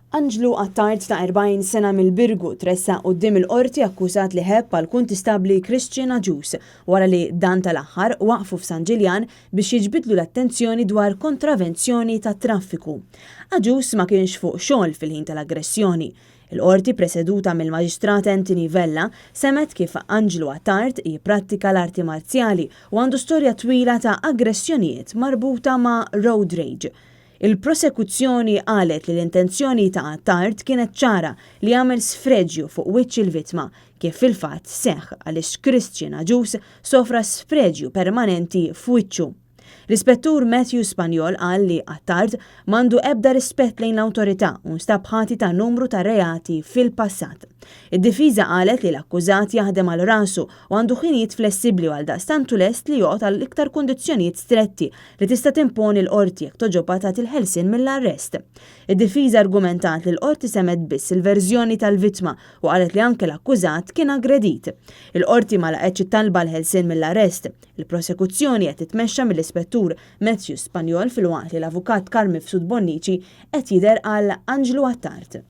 Anġlu Attard ta' 40 sena mill-Birgu tressaq quddiem il-Qorti akkużat li ħebb għall-Kuntistabbli Christian Agius wara li dan tal-aħħar waqqfu f'San Ġiljan biex jiġbidlu l-attenzjoni dwar kontravenzjoni tat-traffiku. Agius ma kienx fuq xogħol fil-ħin tal-aggressjoni. Il-Qorti preseduta mill-Maġistrat Anthony Vella semgħet kif Anġlu Attard jipprattika l-arti marzjali u għandu storja twila ta' aggressjonijiet marbuta ma' road rage. Il-prosekuzzjoni qalet li l-intenzjoni ta' Attard kienet ċara li jagħmel sfreġju fuq wiċċ il-vittma, kif fil-fatt seħħ għaliex Christian Agius sofra sfreġju permanenti f'wiċċu. L-Ispettur Matthew Spagnol qal li Attard m'għandu ebda rispett lejn l-awtorità u nstab ħati ta' numru ta' reati fil-passat. Id-difiża qalet li l-akkużat jaħdem għal rasu u għandu ħinijiet flessibbli u għaldaqstant hu lest li joqgħod għal iktar kundizzjonijiet stretti li tista' timponi l-Qorti jekk togħġobha tagħti l-ħelsien mill-arrest. Id-difiża argumentat li l-Qorti semgħet biss il-verżjoni tal-vittma u qalet li anke l-akkużat kien aggredit. Il-Qorti ma laqgħetx it-talba għall-ħelsien mill-arrest. Il-prosekuzzjoni qed titmexxa mill-Ispettur Matthew Spagnol filwaqt li l-Avukat Carm Mifsud Bonnici qed jidher għal Anġlu Attard.